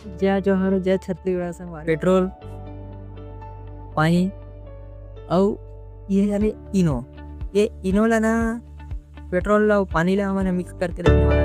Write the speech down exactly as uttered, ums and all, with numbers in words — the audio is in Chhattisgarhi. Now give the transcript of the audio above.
जय जोहार, जय छत्तीसगढ़ संगवारी। पेट्रोल, पानी, अउ ये यानी इनो, ये इनो ला ना, पेट्रोल ला अउ पानी ला हमन मिक्स करके रखने वाला।